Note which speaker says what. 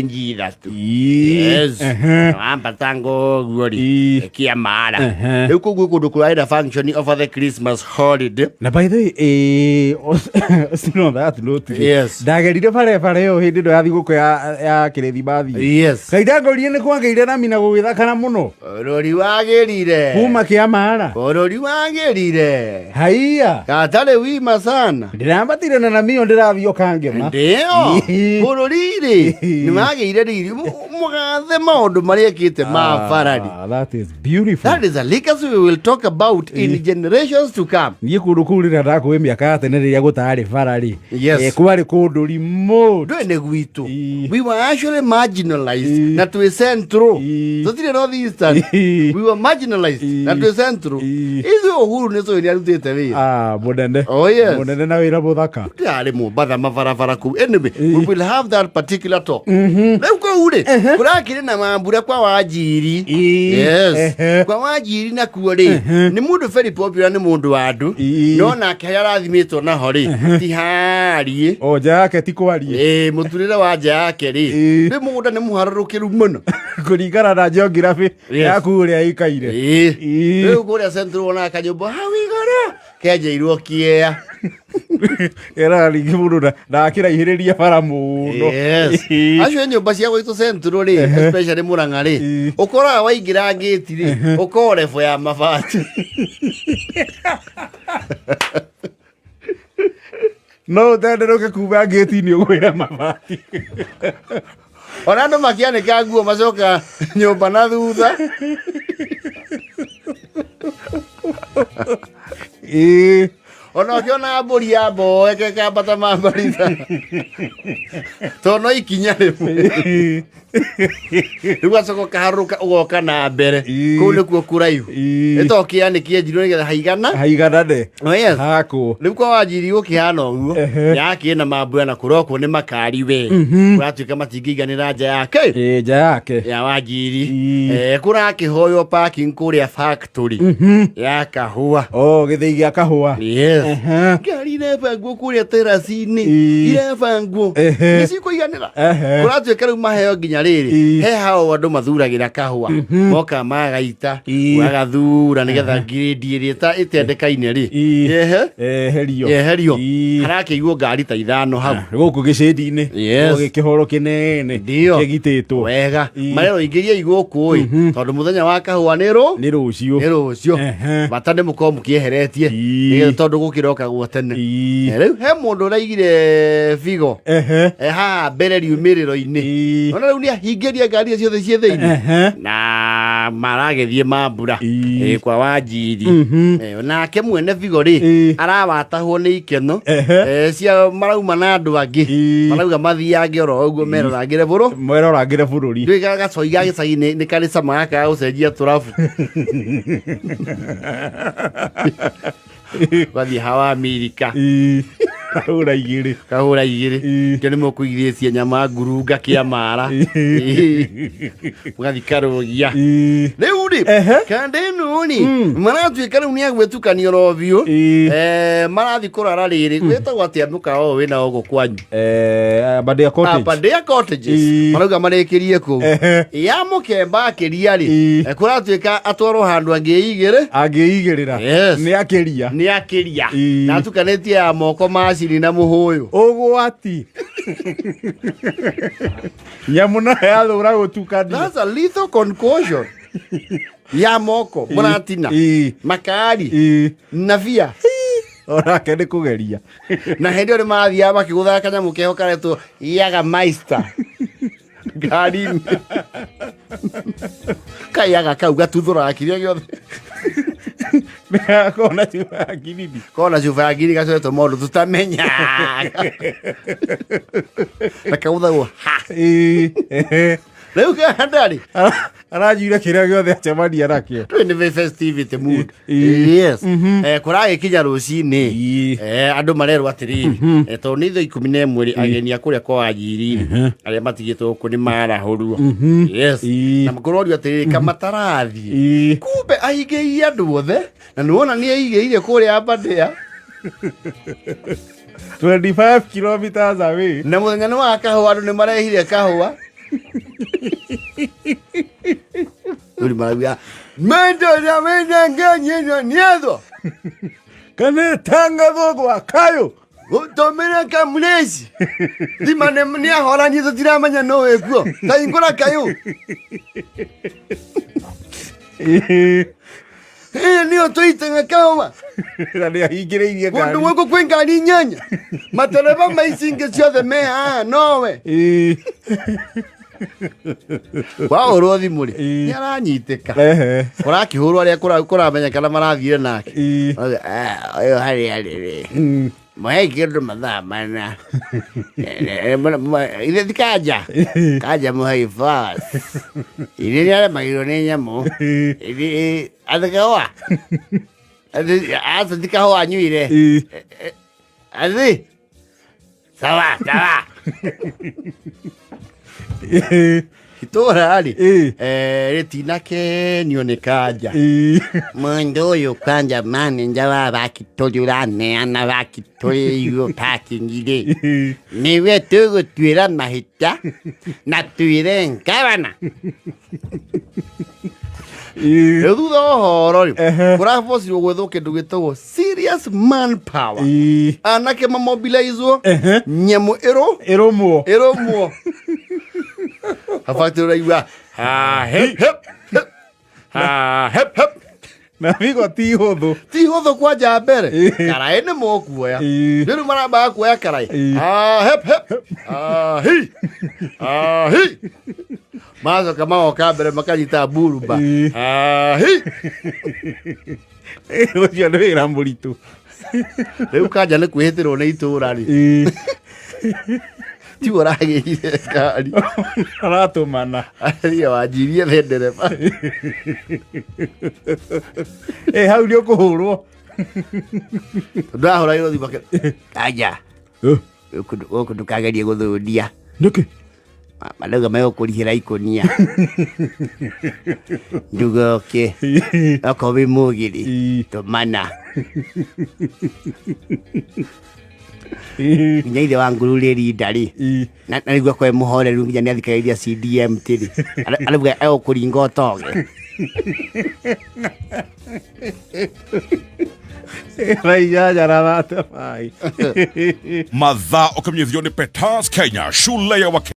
Speaker 1: Range ithatũ. Yes. Wambatanga ũguo rĩ, Kĩamara. Rĩu kũu gwĩ kũndũ kũrarĩ na function over the Christmas holiday.
Speaker 2: Na by the way, still on that note rĩ, ndagerire barabara ĩyo hĩndĩ ĩno ya thigũkũ ya kĩrĩthimathi. Ngai ndangorire nĩ kwagĩire na mina gũgĩthakara mũno.
Speaker 1: Bũrũri wagĩrire.
Speaker 2: Kuma Kĩamara.
Speaker 1: Bũrũri wagĩrire.
Speaker 2: Haiya.
Speaker 1: Gatarĩ wima sana.
Speaker 2: Ndĩrambatire na nami ĩyo ndĩrathiĩ ũkangema.
Speaker 1: Ndio. Bũrũri rĩ nĩ wagĩire riri mũgathe maũndũ marĩa ekĩte ma barari.
Speaker 2: Ah, that is beautiful.
Speaker 1: That is a legacy we will talk about in generations to come.
Speaker 2: Niĩ kũndũ kũu rĩrĩa ndakũĩ mĩaka ya tene rĩrĩa gũtarĩ bara rĩ, kwarĩ kũndũ remote.
Speaker 1: Ndũĩ nĩ gwitũ. We were actually marginalized na twĩ central. Tũtirĩ north eastern. We were marginalized na twĩ central. Ithuĩ Uhuru nĩ tũĩ nĩ arutĩte wĩra.
Speaker 2: Ah, mũnene.
Speaker 1: Oh, yes.
Speaker 2: Mũnene na wĩra mũthaka.
Speaker 1: Ndĩrarĩ Mombatha mabarabara kũu. Anyway, we will have that particular talk. Rĩu kũu rĩ, kũrakĩrĩ na mambura kwa Wanjiri. Yes. Kwa Wanjiri nakuo rĩ, nĩ mũndũ very popular, nĩ mũndũ wa andũ. No nake harĩa arathimĩtwo naho rĩ, ti hariĩ.
Speaker 2: O nja yake ti kwariĩ.
Speaker 1: Ĩĩ, mũturĩre wa nja yake rĩ, rĩ mũgũnda nĩ mũharũrũkĩru mũno.
Speaker 2: Kũringana na geography yaku ũrĩa ĩikaire.
Speaker 1: Rĩu kũrĩa Central wonaga kanyũmba hau igũrũ kenjeirwo kĩea.
Speaker 2: Era rĩngĩ mũndũ ndakĩraihĩrĩria bara mũno.
Speaker 1: Acio nyũmba cia gwitũ Central rĩ, especially Murang'a rĩ, ũkoraga waingĩra ngĩti rĩ, ũkorwo rebo ya mabati.
Speaker 2: No ũtenderũke kuma ngĩti-inĩ ũgwĩre mabati.
Speaker 1: Ona andũ makĩanĩka nguo macoka nyũmba na thutha. Ona ũkĩona mbũri ya mboeke kambata mambaritha tondũ no ikinya rĩmwe, rĩu gacoka ũkaharũrũka ũgoka na mbere. Kũu nĩkuo kũraihu. Nĩ to kĩanĩkie njirũ nĩgetha haigana.
Speaker 2: Haiganane.
Speaker 1: Oh, yes.
Speaker 2: Hakwo.
Speaker 1: Rĩu kwa Wanjiri gũkĩhana ũguo. Yakĩ na mambura na kũrokwo nĩ makari we. Kũratuĩka matingĩiganĩra nja yake.
Speaker 2: Ĩĩ, nja yake.
Speaker 1: Ya Wanjiri. Kũrakĩhoywo parking kũrĩa factory ya kahũa.
Speaker 2: O gĩthĩi gĩa kahũa.
Speaker 1: Yes. Ngari irebangwo kũrĩa teraci-inĩ. Irebangwo. Nĩ cikũiganĩra. Kũratuĩka rĩu maheo nginya rĩrĩ. He hao andũ mathuragĩra kahũa. Moka magaita. Magathura nĩgetha ngirĩndi ĩrĩa ĩtendekaine rĩ. Ehe.
Speaker 2: Eherio.
Speaker 1: Yeherio. Harakĩigwo ngari ta ithano hau.
Speaker 2: Gũkũ gĩcĩndi-inĩ.
Speaker 1: Yes.
Speaker 2: Gĩkĩhoro kĩnene.
Speaker 1: Ndio.
Speaker 2: Kĩgitĩtwo.
Speaker 1: Wega. Marerwo ingĩriai gũkũ ĩ. Tondũ mũthenya wa kahũa nĩ rũ?
Speaker 2: Nĩ rũciũ.
Speaker 1: Nĩ rũciũ. Bata nĩ mũkorwo mũkĩeheretie. Nĩgetha tondũ gũkĩrokagwo tene. Rĩu he mũndũ ũraigire bigo. Haha mbere riumĩrĩro-inĩ. Ona rĩu nĩ ahingĩria ngari ciothe ciĩ thĩinĩ. Na maragĩthiĩ mambura. Kwa Wanjiri. Nake mwene bigo rĩ, arawatahwo nĩ ikeno. Cia marauma na andũ angĩ. Marauga mathiange oro ũguo merorangĩre bũrũ.
Speaker 2: Mwerorangĩre bũrũri.
Speaker 1: Ndũĩ gacoi ga gĩcagi nĩ karĩ cama gaka ga gũcenjia tũrabu. Ũgathiĩ hawa Amerika.
Speaker 2: Kahũra igĩrĩ.
Speaker 1: Kahũra igĩrĩ. Kĩo nĩ mũkũigithĩtie nyama ngurunga kĩamara. Mũgathiĩ karũgia. Rĩu rĩ, kanda ĩno rĩ, maratuĩka rĩu nĩ agwĩtukania oro biũ. Marathiĩ kũrara rĩrĩ, gwĩtagwo atĩa mũkawa ũyũ wĩna gũkũ kwanyu?
Speaker 2: Aberdare Cottage.
Speaker 1: Aberdare Cottages. Marauga marĩkĩrie kũu. Ya mũkemba akĩria rĩ, kũratuĩka atwarwo handũ angĩigĩrĩ.
Speaker 2: Angĩigĩrĩra.
Speaker 1: Yes.
Speaker 2: Nĩ akĩria.
Speaker 1: Nĩ akĩria. Na atukanĩtie ya moko ma cini na mũhũyũ.
Speaker 2: Ũgwati. Nyamũ nayo yathũra gũtukania.
Speaker 1: That's a lethal concussion. Ya moko mũratina. Makari. Na bia.
Speaker 2: Onake nĩ kũgeria.
Speaker 1: Na hĩndĩ ĩyo nĩ marathiaga makĩgũthaga kanyamũ keho karetwo Yaga Meister ngari-inĩ. Kayaga kau gatuthũraga kĩrĩa gĩothe.
Speaker 2: Kona cuba ya ngirini.
Speaker 1: Kona cuba ya ngiri gacoretwo maũndũ tũtamenyaga. Na kagũthagwo ha. Rĩu kandarĩ.
Speaker 2: Aranyuire kĩrĩa gĩothe acemania nakĩo.
Speaker 1: Twĩ nĩ festivity mood. Yes. Kũragĩkinya rũcinĩ. Andũ marerwo atĩrĩrĩ, tondũ nĩ thaa 11 rĩ, ageni a kũrĩa kwa Wanjiri rĩ, arĩa matigĩtwo gũkũ nĩ marahũrwo. Yes. Na kũrorio atĩrĩrĩ, kamatarathiĩ. Kumbe aingĩirie andũ othe, na nĩ wona nĩ aigĩire kũrĩa Aberdare.
Speaker 2: 25 kilometers away.
Speaker 1: Na mũthenya nĩ wa kahũa, andũ nĩ marehire kahũa. Rĩu marauga mendo ya menengenyino nietho
Speaker 2: Kana tangathwo gwa kayũ.
Speaker 1: Gũtũmĩra kamureci thima nĩ ahoranie tũtiramenya nũ wĩkuo tahingũra kayũ. Ĩĩ nĩyo tũitaga kahũa.
Speaker 2: Na nĩ ahingĩrĩirie
Speaker 1: Kũndũ
Speaker 2: ngari.
Speaker 1: gũkũ kwĩ ngari inyanya matereba ma ici ingĩ ciothe me haha nowe. Wahũrwo thimũ rĩ, nĩ aranyitĩka. Kũrakĩhũrwo arĩa kũramenyekana marathiire nake. Auga, "Ah, ũyũ harĩa arĩ rĩ, mũhei kĩndũ mathaa 4. Ithe ti kanja kanja mũhei fast ithe nĩ aremagĩrwo nĩ nyamũ. Atĩ kahũa, aca ti kahũa anyuire. Athi sawa sawa." Itũra rĩ, rĩtinakenio nĩ kanja. Mũndũ ũyũ kwanja manenja wa bakitũri ũraneana bakitũri igũ parking rĩ, nĩwe tũgũtuĩra mahĩtia na twĩre ngavana. Rĩu thutha wa ũhoro rĩ, kũrabocirwo gwethwo kĩndũ gĩtagwo serious manpower. Anake mamobilizwo, nyamũ ĩrũ
Speaker 2: ĩrũmwo.
Speaker 1: Ĩrũmwo habati ũraigua ha hep hep hep ha hep hep.
Speaker 2: Na bigo ti hũthũ.
Speaker 1: Ti hũthũ kwanja mbere. Karaĩ nĩ mũkuoya. Rĩu marambaga kuoya karaĩ. Ha hep hep ha hi ha hi, macoka magoka mbere makanyita mburumba. Ha hi.
Speaker 2: Ũcio nĩ wĩra mũritũ.
Speaker 1: Rĩu kanja nĩ kwĩhĩtĩrwo nĩ itũra rĩ, tiwe ũragĩrire ngari.
Speaker 2: Aratũmana.
Speaker 1: Aria wanjirie the ndereba.
Speaker 2: Ĩ hau nĩ ũkũhũrwo.
Speaker 1: Ndahũragĩrwo thimũ kanja gũkũ ndũkagerie gũthũndia.
Speaker 2: Nĩkĩ?
Speaker 1: Marauga megũkũrihĩra ikũnia, ndũgoke, okorwo wĩ mũgĩrĩ tũmana. Nginya ithe wa nguru rĩ rinda rĩ, na nĩguo akorwo e mũhoreru nginya nĩ athikagĩrĩria CDM tĩrĩ arauga egũkũringa ũtoge.
Speaker 2: Thaa 8 na 35.
Speaker 3: Mathaa ũkamenyithio nĩ Peters Kenya, shule ya wake.